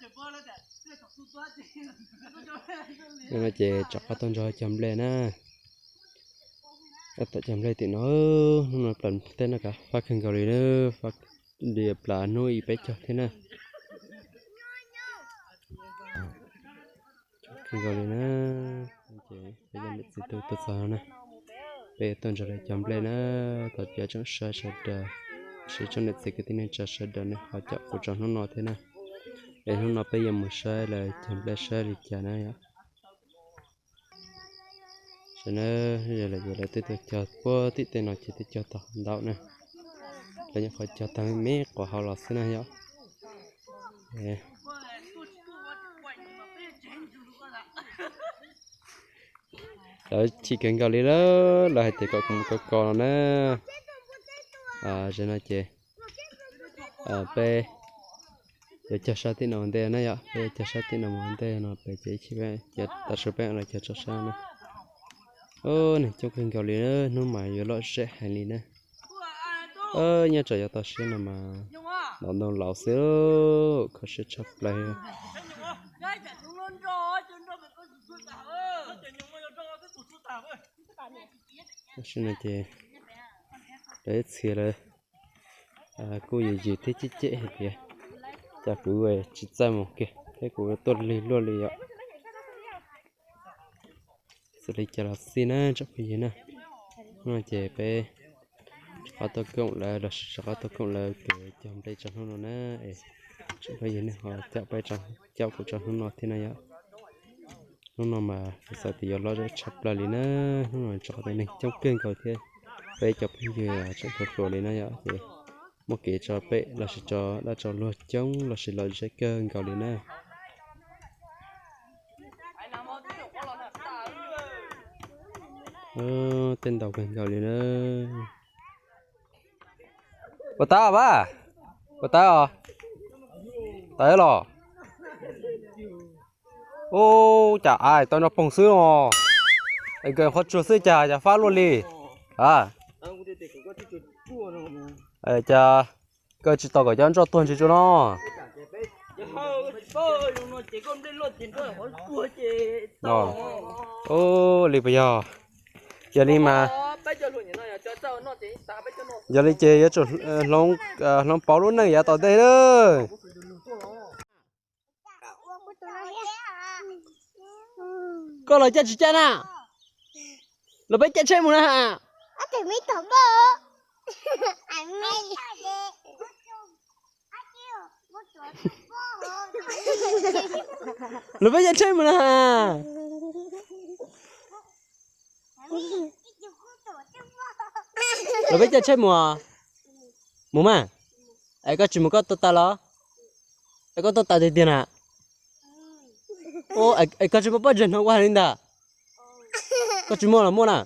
Hnub no ces rov qab tuaj nrog cog nplej na. Tab tom cog nplej tim no, hnub no plaws teb no kav fab kawg nkaus li na, fab li plaws hnub ib peb caug thiab na. Kawg nkaus li na. Ces peb cov niam txiv tub tuaj txog na, peb tuaj nrog lawv cog nplej na, tos cov tsoom saib sawv daws, seb tsoom niam txiv kwv tij neej tsa sawv daws nej ho caum kuv tso hnub no thiab na. Es hnub no peb yuav mus saib lawv cog nplej saib li cas na yom. Saib na, yog lawv, lawv twb tuaj cog puag tim tej no ces twb cog tau ntau na. Lawv nyuam qhuav cog tag me quav hauv los xwb na yom. Lawv chim kawg nkaus li lawm, lawv hais tias kom kuv mus kov kos no na. Zaum no ces peb yuav cog sab tim no ua ntej na yom, peb yuav cog sab tim no mus ua ntej no pem ces ib chim peb, ces tav su peb los cog tso sab na. Neeg coob kawg nkaus li, hnub mas yuav lom zem heev li na. Nyob tsam yuav toj siab no mas ntaus ntoo laus xwb, kho siab tshaj plaws. Tam sim no ces lawv ib txhia lawv kuj yws yws thiab cem cem hais tias cas kuv tsis txawj mus kiag thiab kuv tuaj lig luaj li yom. Xws li cas los xij na tsoom phooj ywg na, no ces peb rov qab tuaj koom lawv los sis rov qab tuaj koom lawv kev cog nplej tso hnub no na. Es tsoom phooj ywg nej ho caum peb, caum kuv tso hnub no thiab na yom. Hnub no mas kuv xav tias yuav lom zem tshaj plaws li na. Hnub no rau qhov tias neeg coob kawg nkaus thiab peb cov phooj ywg tseem hluas hluas li na yom, ces muaj kev tso pem los sis tso dag tso luag coob los sis lom zem kawg nkaus li na. Tej ntau kawg nkaus li na. Puas tau pab? Puas tau os? Tau los? Ub, cas ai tau nroj poog xwb os. Es kawg qhov tsuag xwb cas cas fab luaj li a? Cas kawg tsis tos kom cov nroj tuag ntsis tsuas no. Ub, li puas yog? Yog li mas, yog li ces yuav tsum hloov pauv lub neej yav tom ntej na. Koj los caij tsis caij na? Los peb caij tsheb mus na. Los peb caij tsheb mus na. Los peb caij tsheb mus. Mus mas. Es koj tsis mus koj tuaj tas los? Es koj tuaj tas tiag tiag na. Es koj tsis muaj pob ntseg no ua hais li ntawd. Koj tsis muaj los muaj na.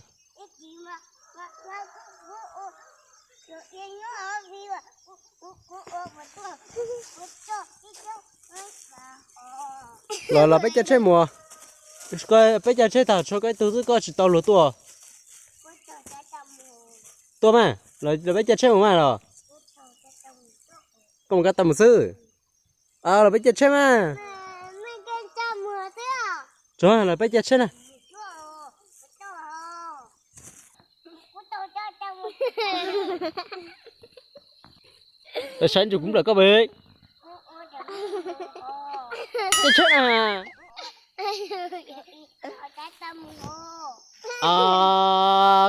Los los peb caij tsheb mus. Peb caij tsheb tag tshuav koj ib tug xwb koj tsis tau luag tuaj. Tuaj mas, los peb caij tsheb mus mas los. Koj mus koj tau mus xwb. Los peb caij tsheb mas. Tsuav los peb caij tsheb na. Saib ntsug kuv nplawm koj pem. Caij tsheb na.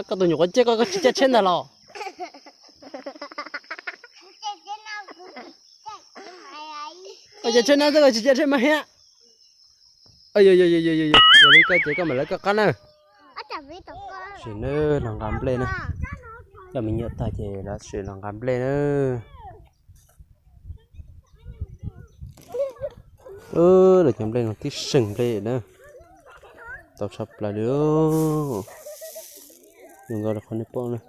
Koj tus nyuam quav ciaj koj, koj tsis caij tsheb ntag los? Koj caij tsheb na xwb koj tsis caij tsheb mas thiab. Yog li koj ces koj mam lawv koj qab na. Sim neej los nqa nplej na. Coj me nyuam tag ces lawv sim los nqa nplej na. Lawv cov nplej no tib seem nplej na. Tau tshaj plaws li. Zoo nkauj li qhov nej pom na.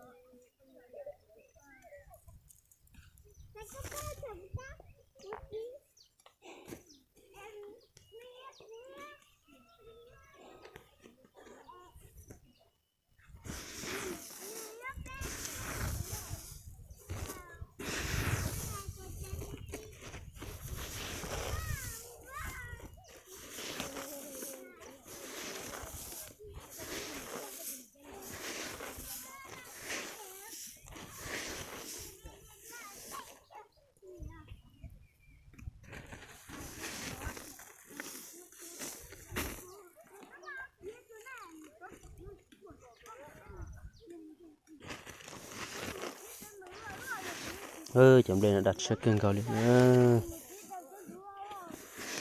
Cov nplej no daj tshiab kawg nkaus li na.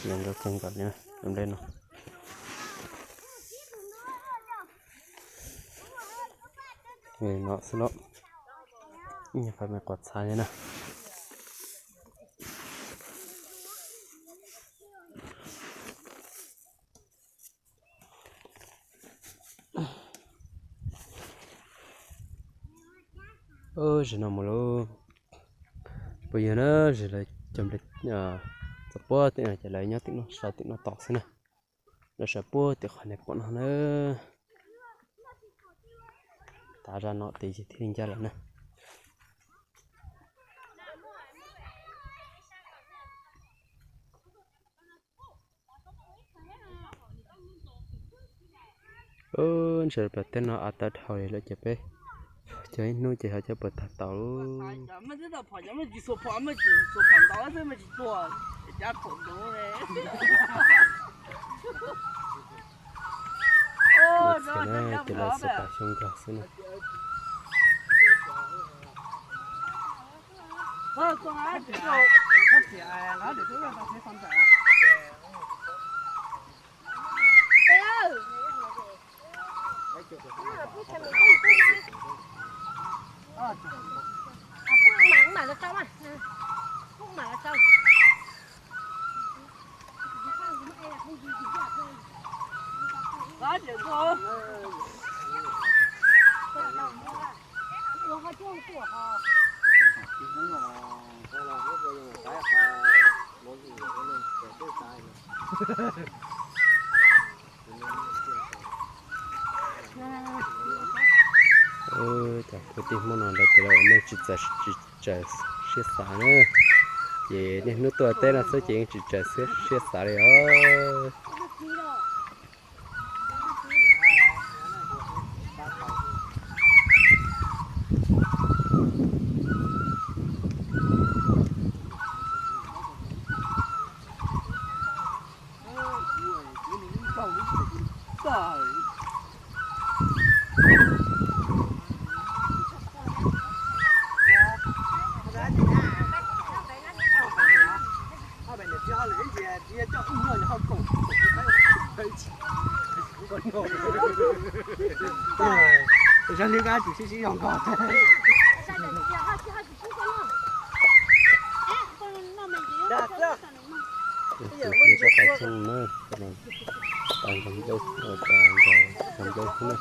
Daj nkaus kawg nkaus li na cov nplej no. No xwb los, ib nyuag fais me quav txhais li na. Zim no mus lauj. Puas yog na, zim lawv cov nplej txog puag tim no ces lawv nyob tim no, sawv tim no tos xwb na. Lawv sawv puag tim qhov niag pom no na. Tav zaj no tid ces thiaj li ncaj lawm na. Ntshe pas teb no av tawv dhau li lawm ces peb cog ib hnub ces ho coj puas tag tau lauj. Txhia na, ces lawv xav tas xyoo nkaus xwb na. Cov kwv tij Hmoob no lawv tias lawv ua neej tsis txawj, tsis txawj siab xav na, ces niaj hnub tuaj teb no xwb ces yeej tsis txawj siab xav li os. Zaj li kab tsis sib sib zog nkaus. Tus hlub sab tais xyoo na, tais nkaus nplej, tais nkaus nplej xwb na.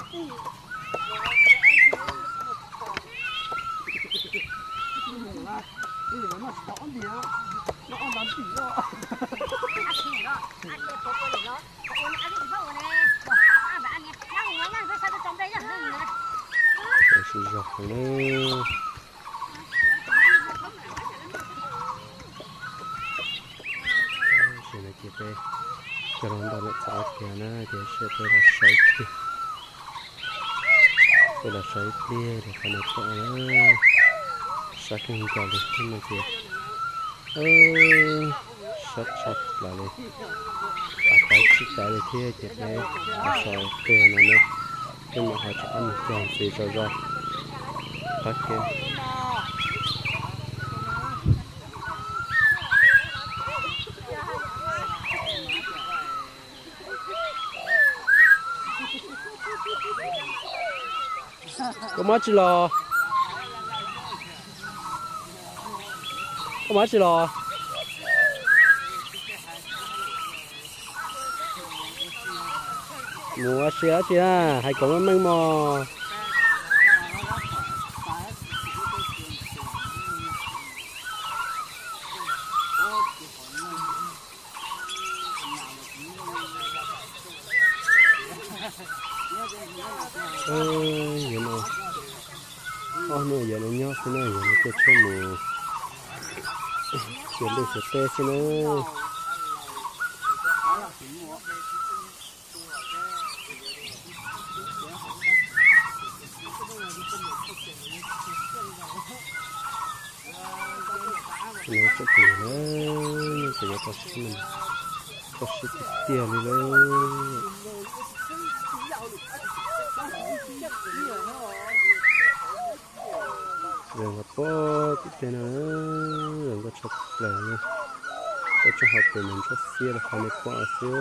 Sib zog heev na. Tam sim no ces peb coj los ntawm lawm txog ob kiag na ces peb los sawv ib pliag. Peb los sawv ib pliag rau qhov no pom na. Sab kawg nkaus li no ces sab tshaj plaws li. Av tawv tsis tawv li thiab ces peb los sawv ib pliag no na. Peb mam ho rov qab mus cog ntxiv zog zog qab kev. Koj muab tsi los? Koj muab tsi los? Mus ua si dab tsi na, hais kom meej meej mog. Yog no, ob hnub yog no nyob xwb na, yog no tuaj tsheb mus xyuas liaj xyuas teb xwb na. Tseem tus na, tseem yuav tau sib, tau sib tiag tiag li lawm. Zoo nkauj pog tim teg no, zoo nkauj tshaj plaws. Peb tsob hauv pes mas ntsuab xiab li qhov nej pom xwb.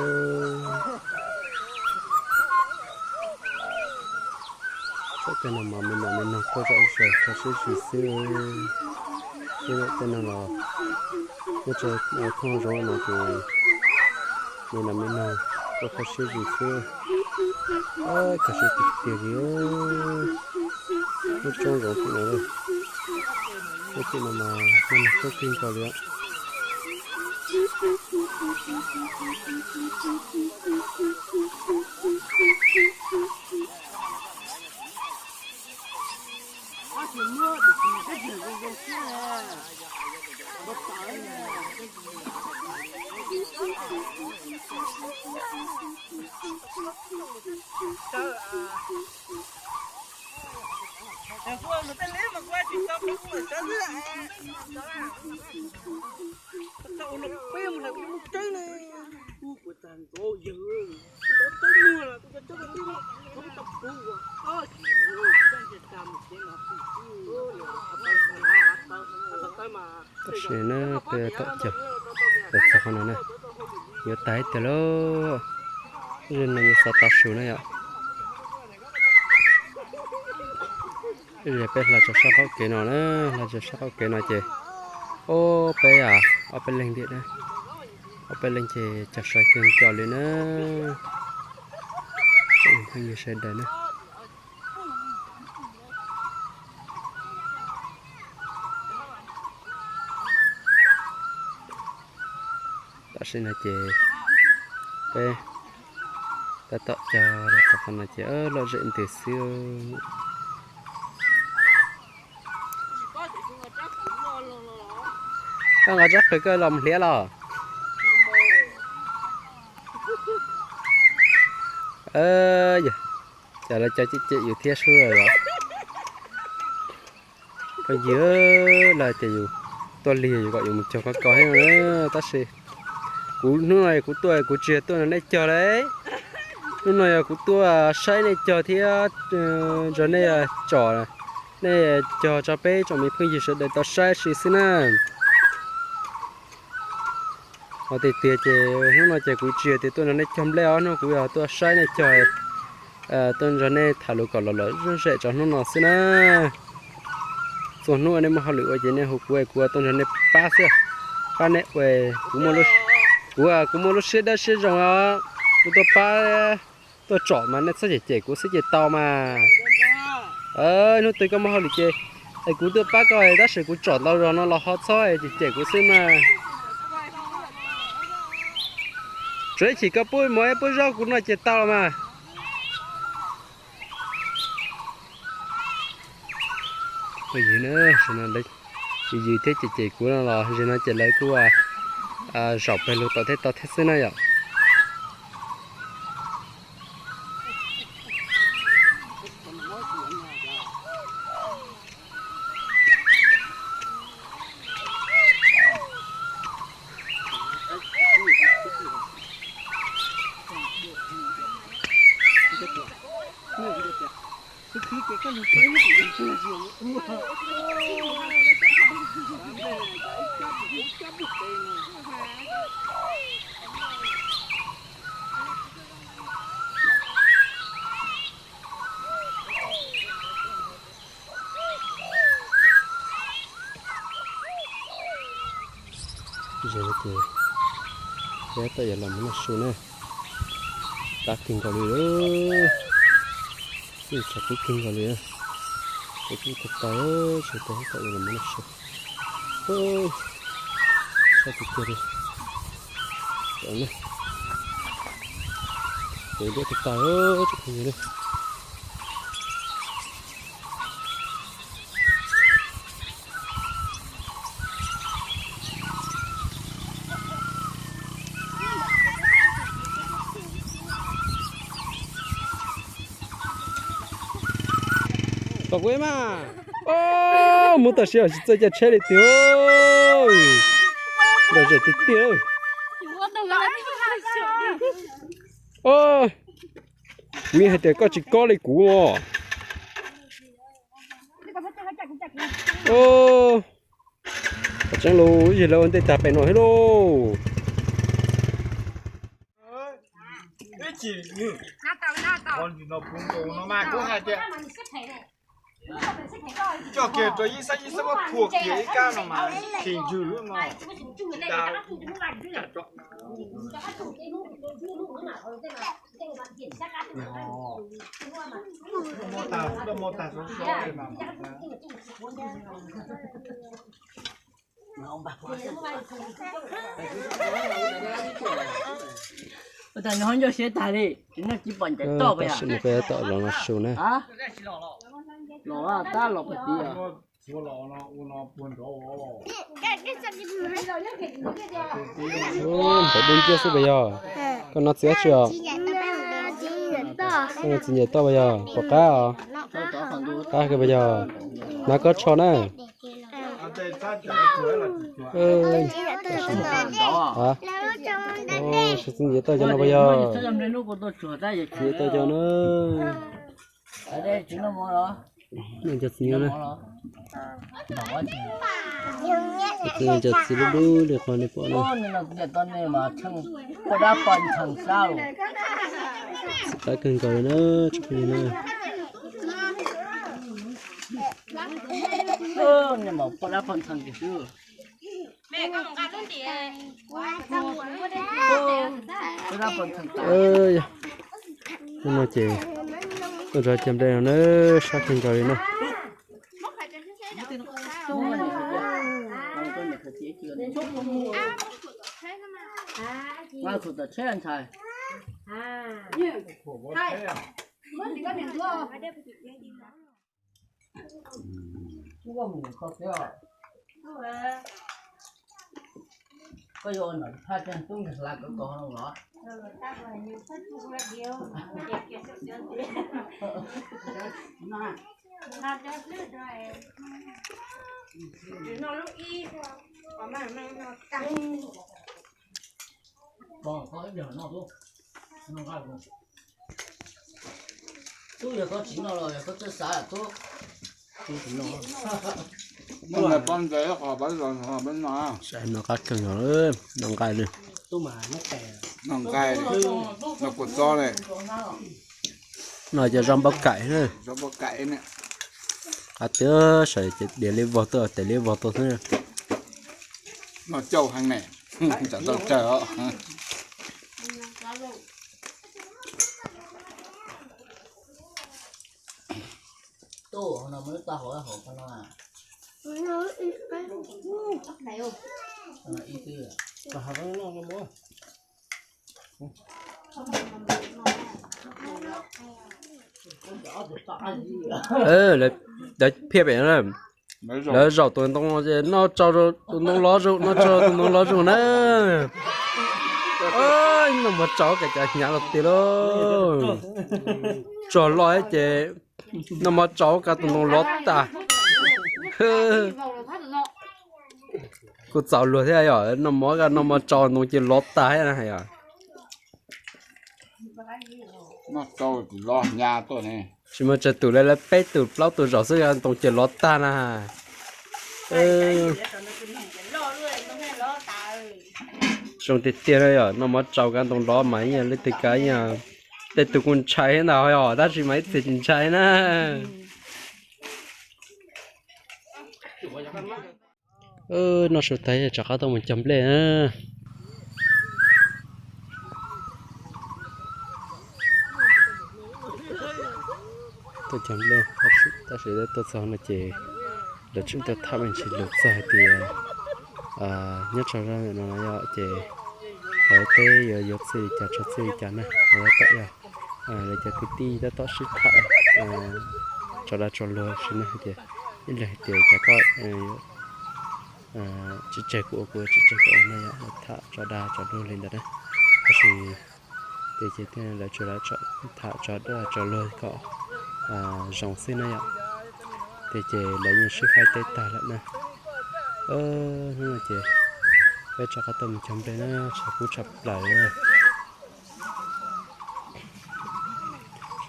Tsob teg no mas me nam me noog quaj zom zaws kho siab zim xwb. Tej no los muab tso thooj zoo no ces me nam me noog quaj kho siab zim xwb. Kho siab tiag tiag li. Lub roob zoov tim no, lub tim no mas muaj neeg tuaj kawg nkaus li. Tam sim no peb tom cog los txog qhov no na, yuav tag ib tiag lauj. Zej no yuav xov tav su na yom. Peb hla tso sab qaum kev no na, hla tso sab qaum kev no ces, o, peb, ob peb leeg thiab, ob peb leeg ces cog sai kawg nkaus li na. Pheej yog sawv daws na. Tam sim no ces peb tab tom cog los txog qhov no ces lom zem ntws xwb. Koj nqa rab qws koj los mus hliav los? Yog, cas lawv cov cem cem yus thiab sub los? Phooj ywg, lawv tias yus tuaj lig yus kom yus mus cog koj ko thiab no, tab sis kuv hnub no kuv tuaj kuv tsis yog tuaj nrog nej cog lauj. Hnub no yog kuv tuaj saib nej cog thiab nrog nej tsom, nej cog tso peb tsoom me phooj ywg sawv daws tau saib ib sim xwb na. Ho tiag tiag ces hnub no ces kuv tsis yog tias tuaj nrog nej cog nplej os, hnub no kuv yog tuaj saib nej cog, tuaj nrog nej tham lus kom lom zem rau hnub no xwb na. Txhua hnub nej muaj hauj lwm ua ces nej hu kuv es kuv tuaj nrog nej pab xwb, pab nej ua. Kuv, kuv muaj lub siab dawb siab zoo os, kuv tuaj pab, tuaj tsom mas nej txhob cem cem kuv xwb ces tau mas. Hnub twg koj muaj hauj lwm ces es kuv tuaj pab koj, tab sis kuv tsom tau zog no los ho txhob cem cem kuv xwb mas. Tsuav ib chim koj pub mov pub zaub kuv noj ces tau los mas. Phooj ywg, yws yws thiab cem cem kuv no los zaum no ces lawv kuj zaum pawg lug tom tej tau thiab xwb na yom. Zaum no ces peb tab tom yuav los mus noj su na. Qab kawg nkaus li lawm, tsaus kub kawg nkaus li. Ces kuj tag tag, tsaus tag tab tom yuav los mus noj su. Sab tiag tiag li. Ces liab tag tag tsoom phooj ywg na. Tom kuv mas, o, mus tam sim no tsis txawj caij tsheb li tiag. Lom zem tiag tiag. O, kuv yeej hais tias koj tsis kob li kuv os. Qhov tseeb los ib yig lawv ua ntej tag pem no thiab lauj. Coj kiag rau ib sab ib sab muab phua kiag ib kab no mas thim ntswg lub no. Ua cas nws ho ncauj siab tag li, tsis noj tsis pom ncaim toj. Tab sis nws peb tom los no su na. Los tab los pem tid. Npawg dub nciab xwb puas yog? Koj noj txiv dab tsi os? Koj noj txiv ncaim toj puas yog? Pom qab os? Qab kawg puas yog? Hnav koj tsho na. Txiv ncaim toj cov no puas yog? Txiv ncaim toj cov na. Cov txiv na. Cov txiv lub lub li qhov nej pom na. Txiv qab kawg nkaus li na, tsoom phooj ywg na. Hnub no ces tuaj zov cov nplej no na, sab kawg nkaus li na. Tub, yog koj tsis noj los yog koj twb xav tub. Noj qab kawg nkaus, noj nqaij li. Noj nqaij, noj kua txob li. No cov zaub npau kaim, zaub npau kaim. Qab tiag, sawv ces diav liab vog tuaj, tes liab vog tuaj xwb. Noj cauj heev ne, tsam ntau tsawg os. Lawv phiaj pem na, lawv zaum tus ntoo ces noj tsau tus ntoo lov zuj, noj tsau tus ntoo lov zuj na. Noj mov tsau kav cov hnyav los tiag lauj. Tsuag loj ces noj mov tsau kav tus ntoo lov tag. Kuj txaus luag thiab yom, noj mov, noj mov tsau ntoo ces lov tag thiab na yom. Tsis muaj tsawg tus, lawv peb tus plaub tus zaum xwb ntoo ces lov tag na. Zoo tiag tiag na yom, noj mov tsau kav ntoo lov mas ib yam li twg kav ib yam, tej tus kuj ntshai thiab ntag yom, tab sis mas ib txhia tsis ntshai na. Noj su tag rov qab tuaj mus cog nplej na. Tuaj cog nplej, tab sis tuaj txog no ces lawv tseem tuaj tham me ntsis lus txog hais tias nyob rau zaj no yog ces lawv teb yuav yuav txij li cas tso txij li cas na, lawv tom yog lawv cov kwv tij tab tom sib tham tso dag tso luag si na hais tias, ib leeg hais tias cas koj tsis tseg kuv ua, kuv tsis tseg koj ua no yom, lawv tham tso dag tso luag li ntawd na. Tab sis ces ces lawv tsuas tham tso dag tso luag kom zoo xwb na yom. Ces ces lawv yeej sib faib teb tag lawm na. Hnub no ces peb rov qab tuaj mus cog nplej na, tshav kub tshaj plaws na.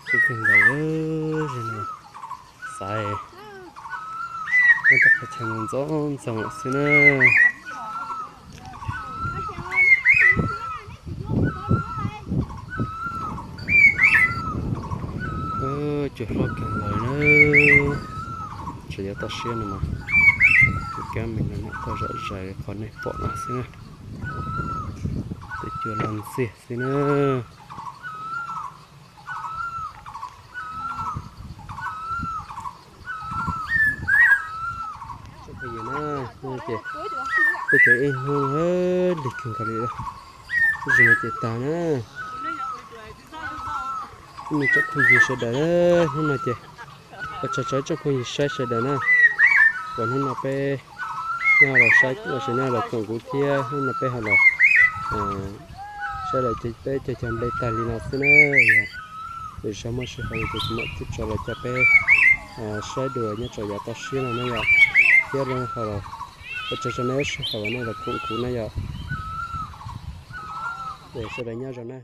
Kub kawg nkaus li, xaiv Nyob rau qhov chaw no ntxoov ntxoo lawm xwb na. Cua hlob kawg nkaus na. Tseem yuav toj siab no mas, tus kab me no nyob toj zom zaws li qhov nej pom no xwb na. Tej cua loj ntxiag xwb na. Tsoom phooj ywg na, hnub no ces peb cov ib hnub lig kawg nkaus li, ib zaug no ces tag na. Ib tsoom phooj ywg sawv daws na, hnub no ces ua tsaug tso ib tsoom phooj ywg saib sawv daws na. Uas hnub no peb nyob los saib los sis nyob los koom kuv thiab hnub no peb ho los saib lawm ces peb cog cog nplej tag li no xwb na. Yog lwm zaug muaj sij hawm ces kuv mam tso los coj peb saib dua nyob rau yav toj siab no na yom. Thiab ho los ua tsaug rau nej sij hawm uas nej los koom kuv na yom. Sawv daws nyob zoo na.